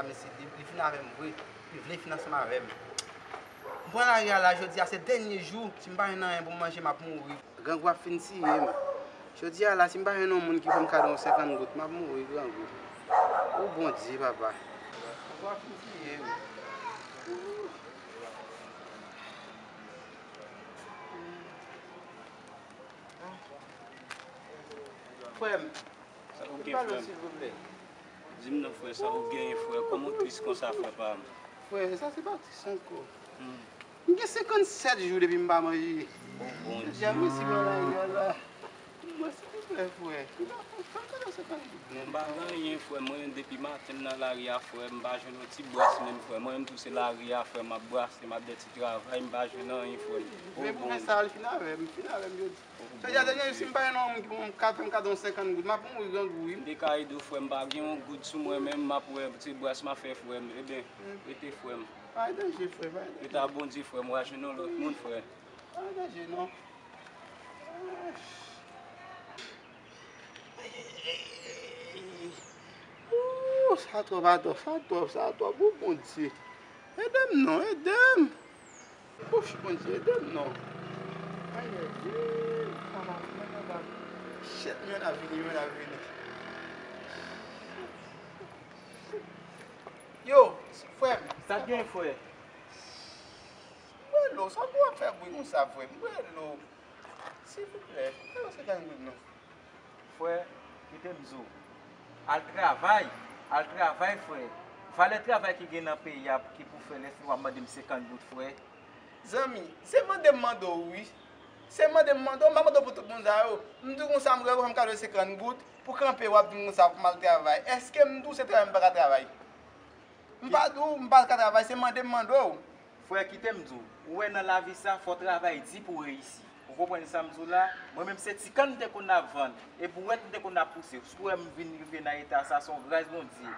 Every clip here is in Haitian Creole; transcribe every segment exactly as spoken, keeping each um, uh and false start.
Li, li fin avè m vre. Li vle fin ansanm avè m. M pran lari a la, jodi a se dènye jou. Si m pa jwenn anyen pou m manje, m ap mouri. Grangou ap fin tiye m. Jodi a la, si m pa jwenn yon moun ki fè m kado yon senkant goud, m ap mouri grangou. O Bondye, papa. Grangou ap fin tiye m. Frè m, Sa ou gen, frè m? Silvouplè. Di m non, frè, sa ou genyen, frè? Kòman w tris konsa, frè pa m? Frè, sa se pa tris ankò. Hmm. M gen senkannsèt jou depi m pa manje. O Bondye. Jodi a, mesi, mwen la, la. Mwen, silvouplè, frè. M pa, m pa, m pa nan senkannèt. M pa gen anyen, frè. Mwen, depi maten, m nan lari a, frè. M pa jwenn yon ti bwès menm, frè. Mwen menm tou, se lari a, frè, m ap brase, m ap de ti travay, m pa jwenn anyen, frè. Vle pou fè sa, al fin avè m, fin avè m jodi. Jodi a, dènye jou, si m pa jwenn yon moun ki pou m ka fè m kado yon senkant goud, m ap mouri grangou, wi. M te ka ede w, frè, m pa gen yon goud sou mwen, men m ap wè ti bwès m ap fè, frè m. Ebyen, hmm, rete, frè m. Pa gen danje, frè, pa gen danje. Rete a Bondye, frè m, w a jwenn yon lòt moun, frè. Pa gen danje, non. Ooh, sa twòp, atò, sa twòp, sa twòp. O Bondye, ede m non, ede m. Ouch, Bondye, ede m non. Ay, ay, ay, papa, mwen nan bab. Shit, mwen ap vini, mwen ap vini. Yo, frè m. Sa k gen, frè? Mwen lo, sa pou ap fè bri konsa, frè m? Mwen lo. Silvouplè, fè yon senkant goud non. Frè, kite m di w. Al travay, al travay, frè. Valè travay ki gen nan peyi a ki pou fè lè w ap mande m senkant goud, frè. Zanmi, se mande m mande w, wi. Se mande m mande w, m pa mande w pou tout moun sa yo. M di w konsa, m rele w fè m kado senkant goud pou kanpe w ap di m konsa pou m al travay. Èske m di w se travay m pa ka travay? M pa di w m pa ka travay, se mande m mande w. Frè, kite m di w, ou wè nan lavi sa, fò w travay di pou w reyisi. Ou konprann sa m di w la? Mwen menm se ti kann m te konn ap vann, e bwèt m te konn ap pouse. Si w wè m vin rive nan eta sa, se yon gras Bondye.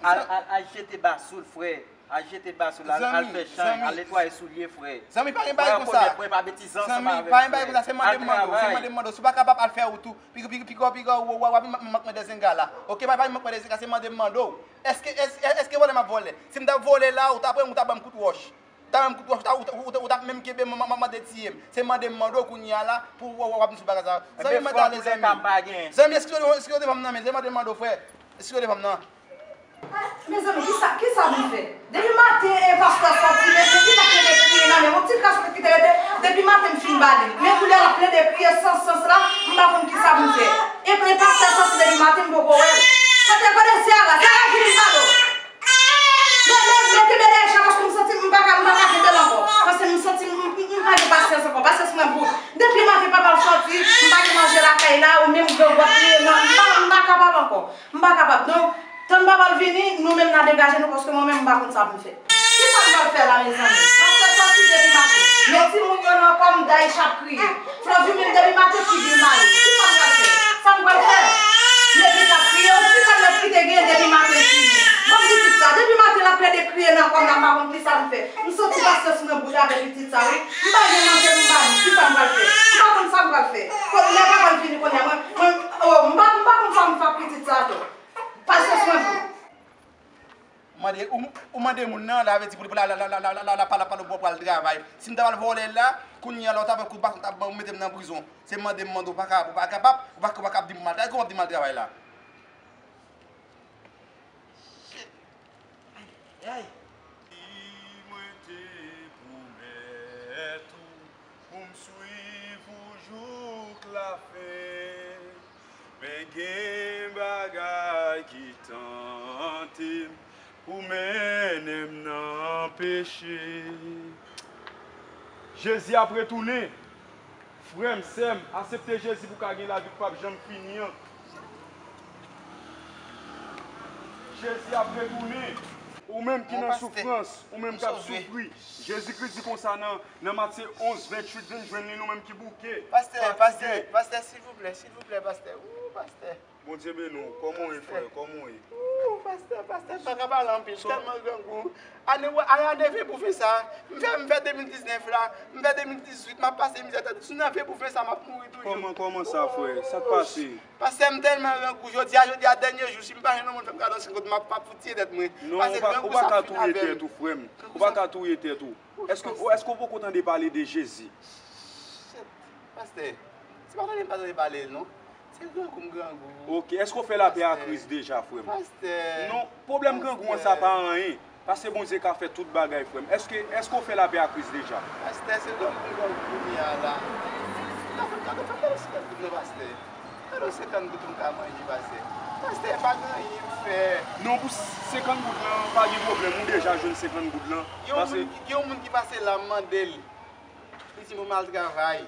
Al, al, al jete basoul, frè. Al jete basoul, al, al fè chay, al netwaye soulye, frè. Zanmi, pa gen bagay konsa. Mwen pa betize ansanm avè w, frè. Zanmi, pa gen bagay konsa, se mande m mande w, se mande m mande w. Si w pa kapab, al fè wout ou. Piga, piga, piga, w ap vin mank mwen de zenga la. Oke, pa, pa vin mank mwen de zenga, se mande m mande w. Èske, èske, èske vòlè m ap vòlè? Si m t ap vòlè la, ou ta pran m, ou ta ban m kout wòch. Ou ta ban m kout wòch, ou ta, ou ta, ou ta, ou ta menm kenbe m, m, m, mande ti m. Se mande m mande w kounye a la, pou w, w, w ap m sou bagay sa. Zanmi, mande ale, zanmi. Zanmi, eskize w, eskize w devan m nan, men, se mande m mande w, frè. Eskize w devan m nan. Mezanmi, kisa, kisa pou m fè? Depi maten, e, pastè sòti, men, men, li pa plede kriye nan men m. Yon ti kras ki te rete, depi maten m fin bale. Men koulye a l ap plede kriye san sans la, m pa konn kisa pou m fè. E, e pastè sòti depi maten, m poko wè l. Kote, kote Seyara? Seyara vini m pale w. Men, men, men kenbe dèyè chay paske m santi m pa ka, m pa ka kenbe l ankò. Paske m santi m, m, m pa gen pasyans ankò. Pasyans mwen bout. Depi maten papa l sòti, m pa gen manje lakay la, ou menm grangou ap kriye nan, m pa, m pa kapab ankò. M pa kapab. Donk, tann papa l vini, nou menm n a degaje nou, paske mwen menm m pa konn sa pou m fè. Kisa m pral fè la, mezanmi? Pastè sòti depi maten. Men timoun yo nan kò m, Daïch ap kriye. Flavie menm depi maten, figi l mare. Kisa m pral fè? Sa m pral fè? Legliz ap kriye, yon ti kannèt ki te gen depi maten fini. Ban m pitit sa. Depi maten l ap plede kriye nan kò m la, m pa konn kisa m fè. M santi pasyans mwen bout avèk pitit sa, wi. M pa gen manje pou m ba li. Kisa m pral fè? M pa konn sa m pral fè. Lè papa l vini kounye a, mwen, mwen, oh, m pa, m pa konn sa m fè ak pitit sa tou. Pasyans mwen bout. Mande, ou, ou mande moun nan, la vle di pou li, pou la, la, la, pale, pale, bon, pral travay. Si m ta pral vòlè la, kounye a la, ou ta pran kout baton, ou ta ban, ou mete m nan prizon. Se mande m mande w pa ka, ou pa kapab, ou pa, ou pa kapab di m mal travay, kòman w ap di m mal travay la? Shit. Ay, ay. Si mwen te pwomèt ou pou m swiv ou jouk lafen, men gen bagay ki tante m pou mennen m nan peche. Jezi ap retounen. Frè m, sè m, asepte Jezi pou w ka gen lavi k p ap janm fini an. Jezi ap retounen. Ou menm ki nan soufrans, ou menm k ap soufri. Jezikri di konsa nan, nan Matye onz, venntuit, vin jwenn li, nou menm ki bouke, fatige. Pastè, pastè, pastè, silvouplè, silvouplè, pastè. Ooh, pastè. Bondye beni w. Kòman w ye, frè? Kòman w ye? Ooh, pastè, pastè, m pa ka pale anpil, m tèlman grangou. Ane, ane, ane ven pou fen sa. M fè, m fè de mil diznèf la, m fè de mil dizuit, m ap pase mizè tèt. Si nan ven pou fen sa, m ap mouri toujou. Kòman, kòman sa, frè? Sa k pase? Pastè, m tèlman grangou. Jodi a, jodi a, dènye jou, si m pa jwenn yon moun fè m kado senkant, m ap, m ap fout tiye tèt mwen. Non, ou pa, ou pa ka touye tèt ou, frè m. Ou pa ka touye tèt ou. Èske, èske w poko tande pale de Jezi? Shit, pastè, se pa tande m pa tande pale l, non. Se grangou m grangou. Ok, èske w fè lapè a Kris deja, frè m? Pastè. Non, pwoblèm grangou an sa pa anyen. Paske Bondye ka fè tout bagay, frè m. Èske, èske w fè lapè a Kris deja? Pastè, se grangou m grangou kounye a la. Gade, gade, gade, gade, gade, pastè. Gade senkant goud m ka manje, pastè. Pastè, pa gen anyen m fè. Non, pou senkant goud lan, pa gen pwoblèm, ou deja jwenn senkant goud lan. Gen yon moun ki, gen yon moun ki pase la, m mande l. Li di m pou m al travay.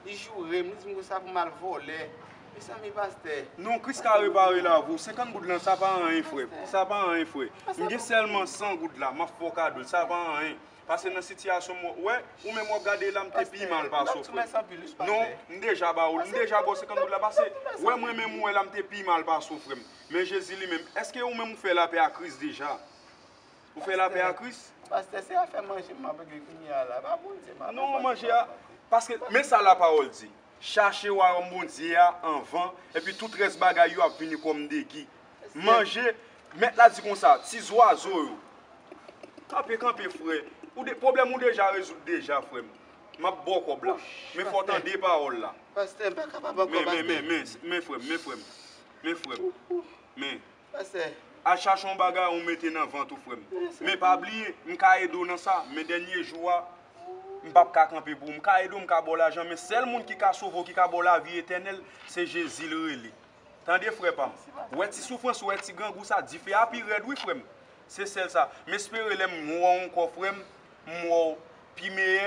Li joure m, li di m konsa pou m al vòlè. Mezanmi, pastè. Non, Kris ka repare lavi w. Senkant goud lan, sa pa anyen, frè. Sa pa anyen, frè. M gen sèlman san goud la, m ap fè w kado l. Sa pa anyen. Paske nan sitiyasyon m wè, ou menm w ap gade la, m te pi mal pase w, frè m. Non, m deja ba ou l, m deja ba w senkant goud la, paske wè mwen menm ou wè la, m te pi mal pase w, frè m. Men Jezi li menm, èske ou menm ou fè lapè a Kris deja? Ou fè lapè a Kris? Pastè, se afè manje m ap regle kounye a la. Pa Bondye m ap... Non, manje a, paske, men sa lapawòl di. Chache wayòm Bondye a anvan, epi tout rès bagay yo ap vini kòm degi. Manje, mèt la di konsa, ti zwazo yo. Kanpe, kanpe, frè. Ou de, pwoblèm ou deja rezoud deja, frè m. M ap ba w kòb la. Men fò w tande pawòl la. Pastè, m pa kapab ankò, pastè. Men, men, men, men, men, frè m, men, frè m. Men, frè m. Men. Pastè. Al chache yon bagay ou mete nan vant ou, frè m. Men pa bliye, m ka ede w nan sa, men dènye jou a, m p ap ka kanpe pou ou. M ka ede w, m ka ba w lajan, men sèl moun ki ka sove w, ki ka ba w lavi etènèl, se Jezi l rele. Tande, frè pa m. Ou wè ti soufrans, ou wè ti grangou sa, dife a pi rèd wi, frè m. Se sèl sa. M espere lè m wè w ankò, frè m, m wè w pi meyè.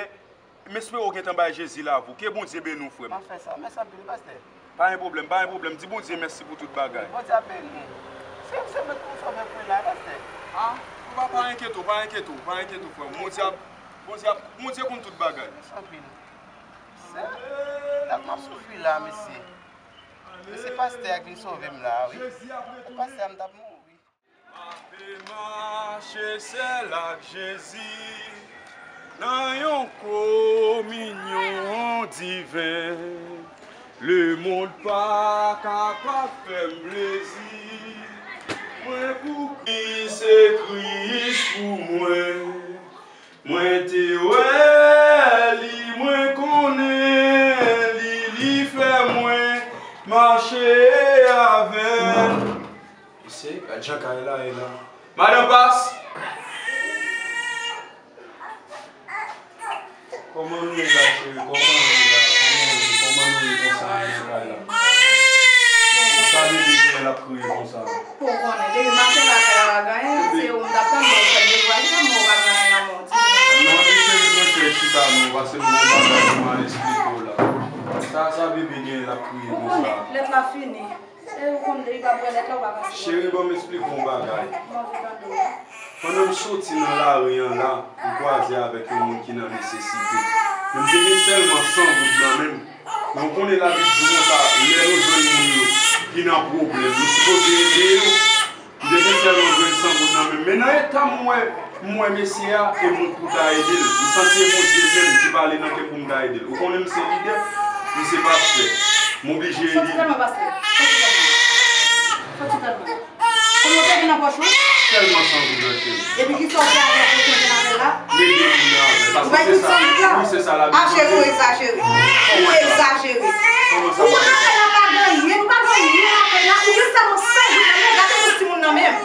M espere w gentan bay Jezi lavi w. Ke Bondye beni w, frè m. M ap fè sa. Mèsi anpil, pastè. Pa gen pwoblèm, pa gen pwoblèm. Di Bondye mèsi pou tout bagay. Bondye ap beni w. Se, se mwen k konn sove pou la, pastè. A, ou pa, pa enkyete w, pa enkyete w, pa enkyete w, frè m. Bondye ap, Bondye ap, Bondye konn tout bagay. Mèsi anpil. Se, dat m ap soufri la, mesye. Men se pastè a k vin sove m la, wi. Pou pastè a, m t ap mouri. M ape mache sèl ak Jezi nan yon kominyon diven. Lemonn pa kapab fè m plezi. Mwen pou Kris, se Kris pou mwen. Mwen te wè li, mwen konnen li, li fè mwen mache avè l. Mesye, gad jan kay la ye la. Madan Pas! Kòman nou ye la, cheri? Kòman nou ye la? Kòman nou ye? Kòman nou ye konsa nan kay la? Sa bebe gen l ap kriye konsa? Ou konnen, depi maten la kay la pa gen anyen, se ou m t ap tann, bon, fè devwa, li tann mwen, ou pa gen anyen nan men w, ti moun. Non, li cheri, pran chèz, chita non, paske m gen yon bagay pou m al esplike w la. Sa, sa bebe gen l ap kriye konsa? Ou konnen, lèt la fini. E ou konn depi pa bwè lèt la, ou pa pase. Cheri, ban m esplike w yon bagay. M anvi tande w. Pandan m soti nan lari an la, m kwaze avèk yon moun ki nan nesesite. Men m te gen sèlman san goud nan men m. Men w konnen Labib di konsa, lè nou jwenn moun yo ki nan pwoblèm, nou sipoze ede yo. M te gen sèlman jwenn san goud nan men m. Men nan eta m wè, m wè mesye a, e moun pou ta ede l. M santi e Bondye menm ki pale nan kè m pou m ta ede l. Ou konnen m se lidè, m se pastè. M oblije ede l. Soti sèlman, pastè. Soti sèlman. Soti sèlman. Konbyen w te gen nan pòch ou? Sèlman san goud nan, cheri. Epi kisa w fè avè l pou w chanje nan avè l la? M ede moun nan avè l. Paske se sa. Ou bay tout san goud la? Wi, se sa Labib di. A, cheri, ou egzajere. Ou egzajere. Ou wè lakay la pa gen anyen, nou pa gen anyen lakay la. Ou gen sèlman san goud nan men w, gade tout timoun nan menm.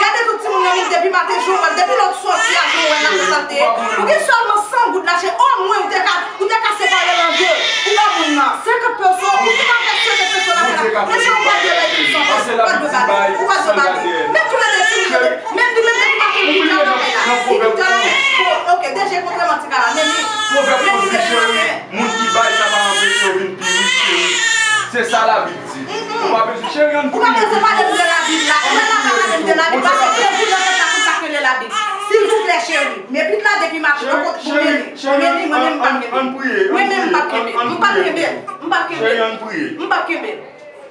Gade tout timoun nan menm depi maten, jan w wè l, depi lè w t soti a, jan w wè l la, konsa l te ye. Ou gen sèlman san goud la, cheri. Omwen, ou te ka, ou te ka separe l an de. Ou wè moun nan, senkant peso, ou pa fè senkant peso lakay la. Men jan w pa dwe bay tout san, ou pa dwe bay. Ou pa dwe bay. Men tou le de timoun yo, men li menm depi maten, li te nan lakay la. Li te, ok, deje kontre manti kala, men li, men li depi maten. Moun ki bay, sa pa anpeche yo vin pi rich ke li. Se sa Labib di. Ou pa bezwen, cheri, ann priye. Ou pa bezwen pale m de Labib la. Ou pa bezwen pale m de Labib. Pase depi lè tèt la konn sa k rele Labib. Silvouplè, cheri. Men pit la depi maten, nan kot ou, men li, men li, mwen menm m p ap kenbe. Mwen menm m p ap kenbe. M p ap kenbe. M p ap kenbe. M p ap kenbe.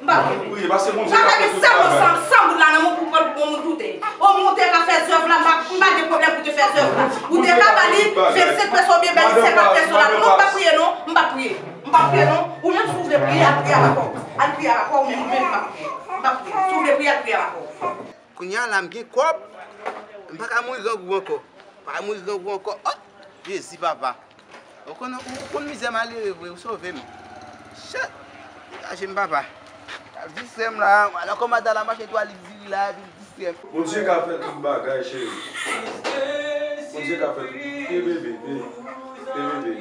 Priye, paske Bondye ka fè tout bagay. Sèlman san, san goud la nan men w pou pran pou moun doute. O, moun te ka fè zèv la, m pa, m pa gen pwoblèm pou te fè zèv la. Ou te ka ba li vennsenk peso oubyen ba li senkant peso la. Non, m pa priye non, m pa priye. M pa priye non. Ou menm si w vle priye, al priye avè kò w. Al priye avè kò w, ou menm, ou menm m pa priye. M pa priye. Si w vle priye, al priye avè kò w. Kounye a la, m gen kòb. M pa ka mouri grangou ankò. M pa ka mouri grangou ankò. Oh! Jezi, papa. Ou konn, ou konn mizè malere vre, ou sove m. Shit! Degaje m, papa. Al distrè m la. Alò, kòman ta la mache twa liv diri la, epi l distrè m. Bondye ka fè tout bagay, cheri. Bondye ka fè tout. E bebe, e, e bebe.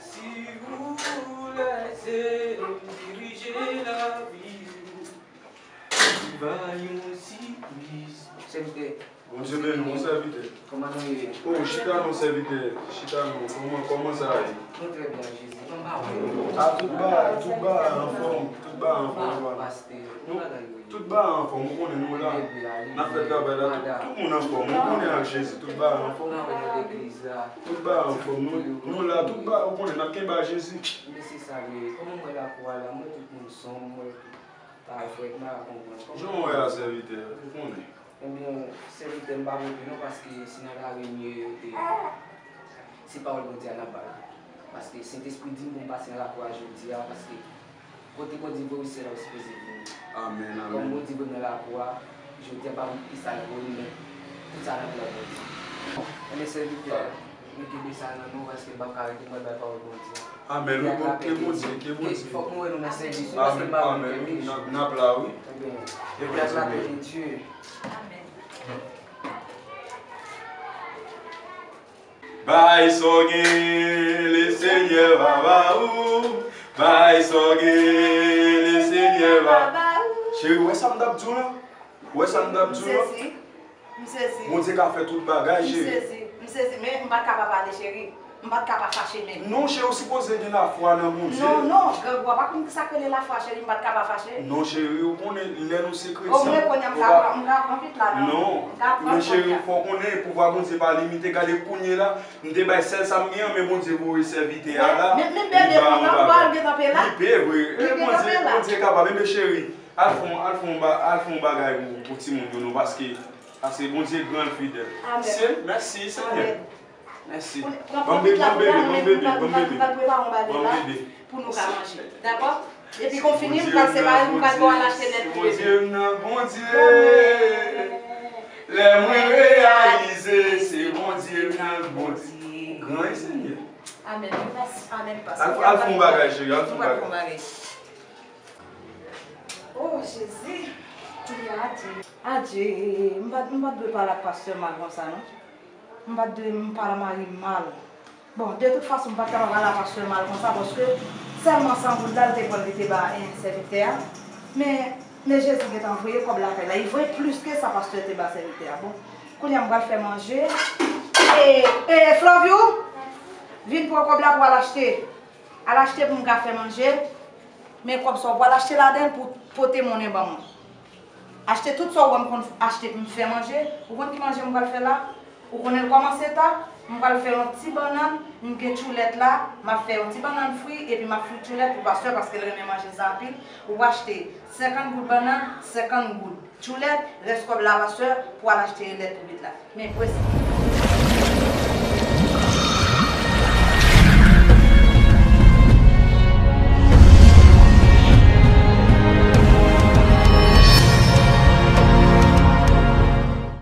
Si ou lèse m dirije lavi m, li va yon sipriz. Sèvitè. Bondye beni w, sèvitè. Kòman nou ye? O, chita non, sèvitè. Chita non. Kòman, kòman sa ye? Nou trè byen, Jezi. Kòman pa wè? A, tout bagay, tout bagay anfòm. Tout bagay anfòm, papa. Pastè, nou bagay yo ye. Tout bagay anfòm, ou konnen nou la. N ap fè travay la, tout, tout moun anfòm. Ou konnen ak Jezi, tout bagay anfòm. Tout bagay anfòm, nou, nou la, tout bagay, ou konnen, n ap kenbe ak Jezi. Men se sa vre. Kòman m wè lakou a la, m wè tout moun sonm, m wè tout bagay frèt, m pa ka konprann. Jan w wè a, sèvitè, ou konnen. Ebyen, sèvitè, m pa konprann non, paske si n a lari m ye, e, se pawòl Bondye a n ap bay. Paske Sentespri di m pou m pase nan lakou a jodi a, paske kote Bondye voye w, se la w sipoze vini. Amèn, amèn. Kòm Bondye voye m nan lakou a, jodi a pa m ki sa l voye m, men tout sa nan plan Bondye. Ebyen, sèvitè, nou kenbe sa nan nou, paske m p ap ka rete, m pral bay pawòl Bondye. Amèn. Wi, ke Bondye, ke Bondye. Fòk nou wè nou nan sèvis, wi, paske m pa wè nou kenbe. N ap la, wi. Ebyen, ke Bondye beni. Amèn. Bay sa w gen, Lesenyè va ba ou. Bay sa w gen, Lesenyè va ba ou. Cheri, ou wè sa m t ap di w lan? Ou wè sa m t ap di w lan? M sezi. M sezi. Bondye ka fè tout bagay, cheri. M sezi. M sezi, men m pa t ka pa pale, cheri. M pa t ka pa fache menm. Non, cheri, ou sipoze gen lafwa nan Bondye. Non, non, grangou a pa konn sa k rele lafwa, cheri, m pa t ka pa fache. Non, cheri, ou konnen lè nou se kretyen, o mwen kounye a m ka, m ka pran pit la, non. Non, men cheri, fò w konnen pouvwa Bondye pa limite. Gade kounye la, m te bay sèl sa m gen an, men Bondye voye sèvitè a la. Men, men bebe, li ba m yon bagay. Li pe vre. Li pe kanpe la. Bondye kapab. Ebyen, cheri, al fè yon, al fè yon ba-, al fè yon bagay pou, pou timoun yo, non, paske, paske Bondye gran, l fidèl. Amèn. Mesye, mèsi, Senyè. Amèn. Mèsi. Ban m bebe, ban m bebe, ban m bebe, ban m bebe. Ban m bebe. Pou nou ka manje. Dakò? Epi kon fini, m pral separe, m pral ba w al achte lèt pou bebe. Bondye m nan, Bondye. Lè mwen reyalize, se Bondye m nan, Bondye. Ou gran, wi, Senyè. Amèn. Mèsi, amèn, pastè. Al, al fè yon bagay, cheri, al fè yon bagay. Oh, Jezi. Adye. Adye, m pa, m pa t dwe pale ak pastè mal konsa, non. M pa t dwe, m pale mari m mal. Bon, de tout fason, m pa t ka pa pale a pastè mal konsa, paske sèlman san goud la, l te pran, li te ba, en, sèvitè a. Men, men Jezi gentan voye kòb la kay la. Li voye plis ke sa pastè te ba sèvitè a. Bon, kounye a, m pral fè manje. E, e, Flaviou, vin pran kòb la pou al achte. Al achte pou m ka fè manje. Men kòb sa w pral achte ladan l pou pote monnen ban mwen. Achte tout sa w wè m konn achte pou m fè manje. Ou konn ki manje m pral fè la? Ou konnen l kòmanse ta. M pral fè yon ti bannann, m gen tchoulèt la, m ap fè yon ti bannann fri, epi m ap fri tchoulèt pou pastè, paske l renmen manje sa anpil. Ou achte senkant goud bannann, senkant goud tchoulèt, rès kòb la, pastè, pou al achte lèt pou bèt la. Men, prese.